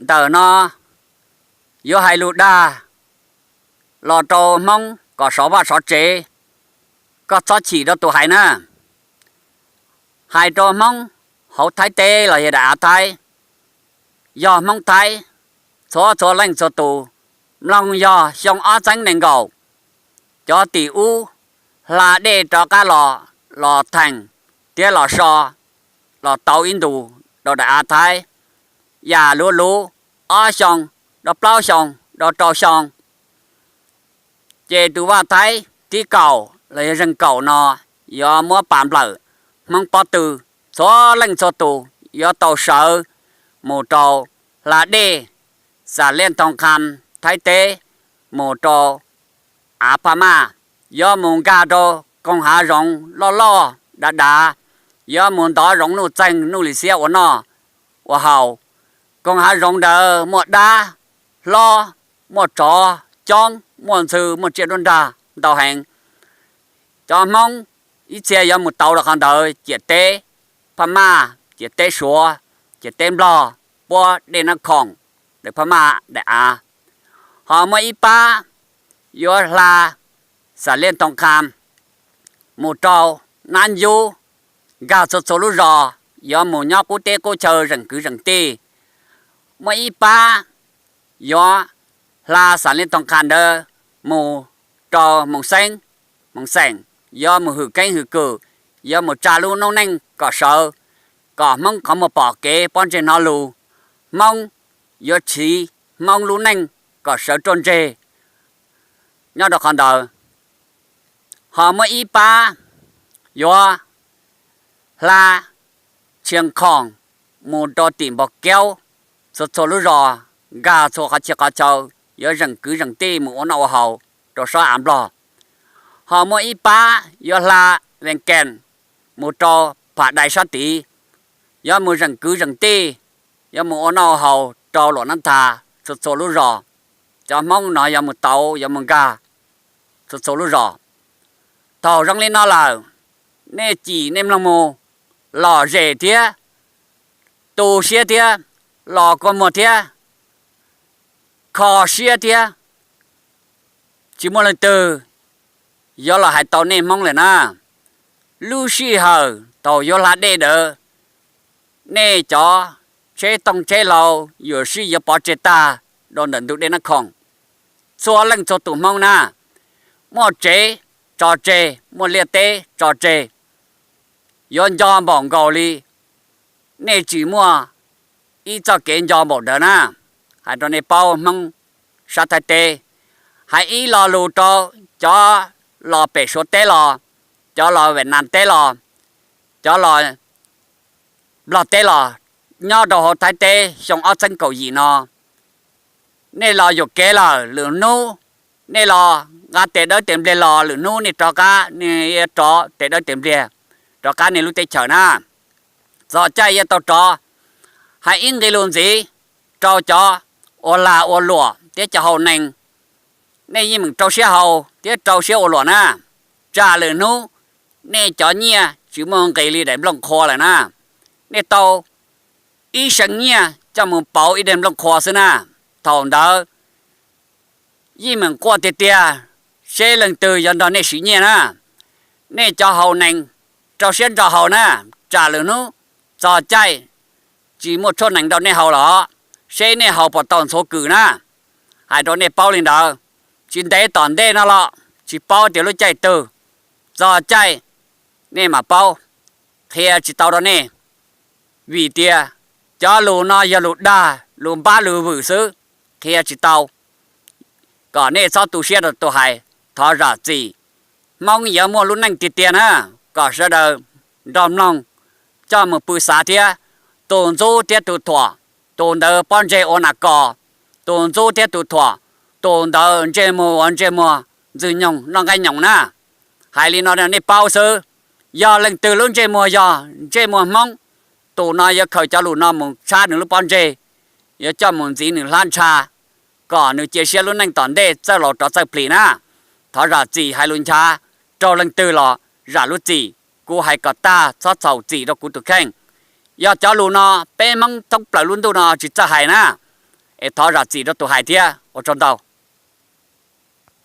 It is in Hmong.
ntawm no yuav hais lus dag los rau Hmoob kom sov vaj sov tsev, koj txhob chim rau tus hais na. Hais rau Hmoob hauv Thaib teb los yog daim av Thaib, yog Hmoob Thaib txhua txhua leej txhua tus mloog, yog xyoo ob txhiab nees nkaum, cov tim ub hla dej rov qab los, los theem thiab los so, los tau ib ntus rau daim av Thaib, yam luv luv ob xyoo, rau plaub xyoo, rau rau xyoo. Ces tus vaj Thaib thib kaum los yog zeeg kaum no yuav muab pam nplawm Hmoob pob tw, txhua leej txhua tus yuav tau sawv mus rau hla dej Xam Liaj Thoo Kham Thaib teb mus rau av Phaj Maj, yuav mus nkag rau koog hav zoov loj loj dav dav, yuav mus ntov zoov nuj txeeg nuj lis xiab ua noj ua haus. Koog hav zoov ntawd muaj dab hlob, muaj tsov coob, muaj ntxhw, muaj tsiaj nruab nrag ntau heev. Cov Hmoob ib txhia yuav mus tau rau qhov ntawd, ciam teb Phaj Maj, ciam teb Suav, ciam teb Nplog, puab dej Nab Khoom, daim Phaj Maj daim av. Ho muaj ib pab yuav hla Xam Liaj Thoo Kham mus rau Nab Ncub, nkag txhua txhua lub zos, yuav mus nyob qub teb qub chaw zeem kwv zeem tij. Muaj ib pab yuav hla Xam Liaj Thoo Kham ntawd mus rau Moos Xeeb, Moos Xeem, yuav mus hwm keeb hwm kwm, yuav mus tsa lub noob neej kom sawv, kom Hmoob qhov muag pom kev pob ntseg hnov lus, Hmoob yuav tsiv Hmoob lub neej kom sawv ruaj ntseg nyob rau qhov ntawd. Ho muaj ib pab yuav hla Tshia Khoom mus rau tim Npog Kaub, txhua txhua lub zos, nkag txhua qhov txhia qhov chaw, yuav zeem kwv zeem tij mus ua noj ua haus rau sab av Nplog. Ho muaj ib pab yuav hla Vees Kees mus rau Pham Dai sab tid, yuav mus zeem kwv zeem tij, yuav mus ua noj ua haus rau Luam Nab Thas txhua txhua lub zos. Cov Hmoob no yuav mus tau yuav mus nkag txhua txhua lub zos. Thaum zoo li no lawm, nej cim nej mloog mus, lom zem thiab, tu siab thiab, los kua muag thiab, kho siab thiab, tsis muaj leej twg yuav los hais tau nej Hmoob lawm na. Lub sij hawm thaum yuav hla dej ntawd, nej cov tsheb tooj tsheb hlau yuam sij yuav pov tseg tag rau ntawm ntug dej Nab Khoom. Txhua leej txhua tus Hmoob na, muaj tsev tso tseg, muaj liaj teb tso tseg, yuav nco npaum nkaus li nej tsis muaj ib txoj kev nco npaum ntawd na. Hais rau nej paub Hmoob sab Thaib teb, hais ib lo lus rau cov los pem Suav teb los, cov los Vietnam teb los, cov los Nplog teb los, nyob rau hauv Thaib teb xyoo ob txhiab kaum yim no, nej los yuam kev lawm, lwm hnub nej los nqa tes dawb tes npliag los, lwm hnub nej rov qab, nej rov tes dawb tes npliag rov qab nej lub teb chaws na. Txog caij yuav tau rov. Hais ib nqe lus ntxiv rau cov ua lag ua luam thiab cov haus nees, nej yeej meem rau siab haus thiab rau siab ua luam na, tsam lwm hnub nej cov nyiaj tsis muaj nqis li daim nplooj qhua lawm na. Nej tau ib seev nyiaj coj mus pauv ib daim nplooj qhua xwb na. Thaum ntawd yeej meem quaj tiag tiag, seb leej twg yuav nrog nej siv nyiaj na. Nej cov haus nees, rau siab ntso haus na, tsam lwm hnub txog caij tsis muaj tshuaj nees rau nej haus los, seb nej haus puas tau ntxhuav kws na. Hais rau nej paub li ntawd, tsis ntev tom ntej no los tsis paub tias lub caij twg, txog caij nej mam paub, qhia tsis tau rau nej. Vim tias cov lus no yog lus dag, lus npab lus vwm xwb, qhia tsis tau. Kom nej txhob tu siab rau tus hais, thov zam txim. Hmoob yuav muaj lub neej tiag tiag na, kom sawv daws nrog mloog, coj mus pw xav thiab. Tus ntxub thiab tus thuam, tus ntawd pob ntseg ua nas kos. Tus ntxub thiab tus thuam, tus ntawd ntsej muag ua ntsej muag ntxwg nyoog noj nqaij nyoos na. Hais li no nej paub xwb, yog leej twg lub ntsej muag yog ntsej muag Hmoob, tus no yuav khaws cov lus no mus tshab nws lub pob ntseg, yuav coj mus ntxiv nws hlab ntsha, kom nws cia siab lub neej tom ntej txawj laus rov txawj plis na. Thov zam txim, hais lus nchav rau leej twg los zam lub txim. Kuv hais kom tag, txhob txhaum txim rau kuv tus kheej. Yog cov lus no peb Hmoob thoob plaws lub ntuj no tsis txawj hais na. es thov zam txim rau tus hais thiab, ua tsaug ntau.